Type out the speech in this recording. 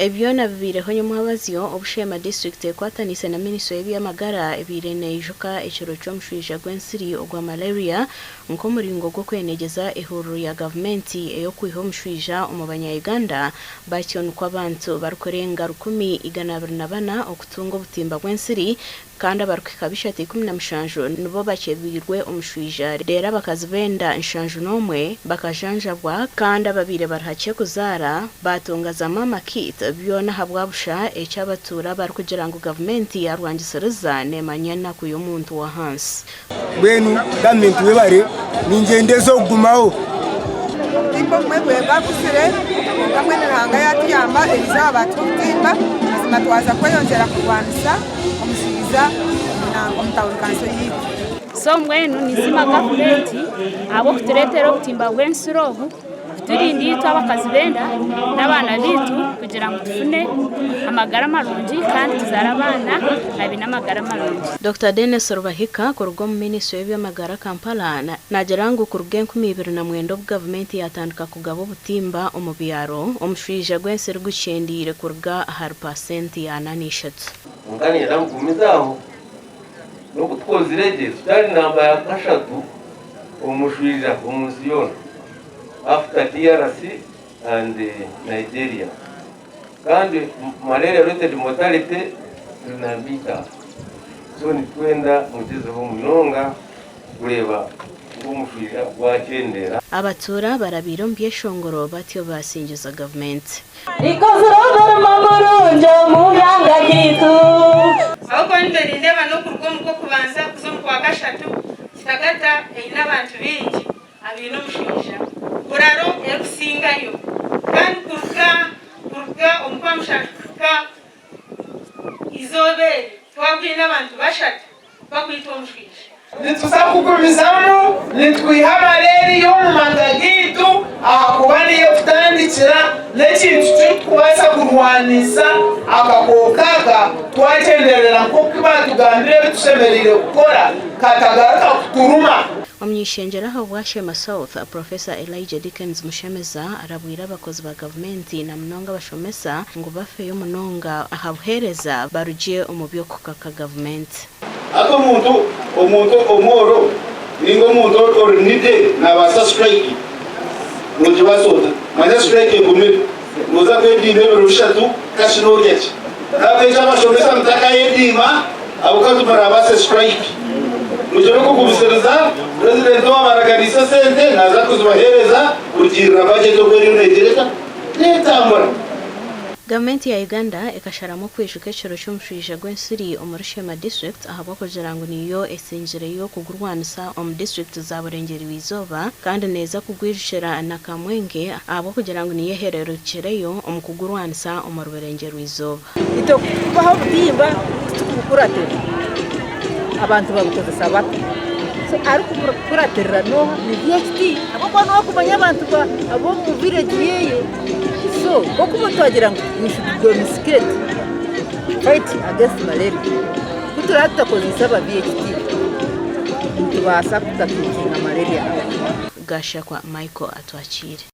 Ebi byona bibaireho nyomwabazyo obu Sheema disiturikiti ekwataniise na minisitule y'eby'amagara ebaire neijuka ekiro ky'omushwija gw'ensiri ogwa Malaria nk'omuringo gw'okwenegyeza ehururu ya gavumenti ey'okwiha omushwija omu banya Uganda batyo nikwo abantu barikurenga 124 okutunga obutimba bw'ensiri Kandi abarikuhika 317 nibo bakyebiirwe omushwija, reero abakazi b'enda 71 bakajanjabwa, kandi ababaire bari hakye kuzaara baatunga za Mama Kit, byona ahabwa busha, eki abatuura barikugira ngu gavumenti yarwangisiriza neemanya enaku y'omuntu w'ahansi. Mbwenu gavumenti webare ningyendeza okugumaho. Obutimba obumwe bweba buzire kwonka mbwenu Ruhanga yatuyamba erizooba batuha obutimba buzima twaza kweyongyera kurwanisa omushaija omu tawuni kanso yaitu. So mbwenu ninsiima gavumenti ahabw'okutureetera obutimba bw'ensiri obu kuturinda itwe abakazi b'enda n'abaana baitu kugira ngu tufune amagara marungi kandi tuzaare abaana abaine amagara marungi. Dokita Denis Rubahika kuruga omu minisitule y'eby'amagara Kampala naagira ngu kuruga 2009 obu gavumenti yaatandika kugaba obutimba omu byaro, omushwija gw'ensiri gukyendeire kuruga ahari paasenti ya 43. Kwonka niinyenda mugumize aho n'oku tukozire gye tukyari namba ya kashatu omu mushwija omu nsi yoona after DRC and Nigeria kandi malaria related mortality turi namba itaano so nitwenda mugyezeho munonga kureeba ngu omushwija gwakyendeera. Abatuura barabiire omu byeshongoro batyo baasingiza gavumenti. Rikozire omurimo murungi omu byanga byaitu. Ahabw'okuba nitwe nindeeba n'okuruga omu kw'okubanza kuza omu kwakashatu, Kitagata eine abantu baingi abaine omushaija, Buraro erikusingayo kandi kuruga kuruga omu kwamushanju kuhika eizooba eri twabwine abantu bashatu bakwitwa omushwija. Nituza kugumizamu nitwiha malaria omu maka gaitu ahakuba niyo ekutandikira n'ekintu kirikubaasa kurwanisa akakooko aka twagyenderera nk'oku baatugambira ebi tushemereire kukora katagaruka kuturuma. Omuny'ishengyero ahabwa Sheema South, Professor Elijah Dickens Mushemeza arabwire abakozi ba gavumenti na munonga abashomesa ngu bafeyo munonga aha buheereza barugye omu by'okukaka gavumenti. Hati omuntu omuntu omworo ninga omuntu ori needy nabaasa strike? Nogibaasa ota? Manya strike egumire noza kwediima ebiro bishatu kashi norya ki? Nahabwekyo abashomesa mutakayediima ahabw'okuba timurabaase strike. Mugyere okugumisiriza president owaaba araganiise esente naza kuzibahereza kurugiirira budget oku eriyo negira eta? Netambura. Gavumenti ya Uganda ekasharamu okwijuka ekiro ky'omushwija gw'ensiri omuri Sheema District ahabw'okugira ngu niyo esingireyo kugurwanisa omu disiturikiti za Burengyerwa-izooba kandi neeza kugwijukira na Kamwenge ahabw'okugira ngu niyo ehererukireyo omu kugurwanisa omuri Burengyerwa-izooba. Itwe kutukubaha obutimba titukubukuratira abantu babukozesa bata so arikubukuratirira noha ni VHT ahabw'okuba niwe arikumanya abantu ab'omu village yeye so nk'oku twagira ngu we should domesticate fight against malaria ku turaabe tutakozeise aba VHT nitubaasa kutakikinga malaria out. Gashakwa Michael Atwakiire.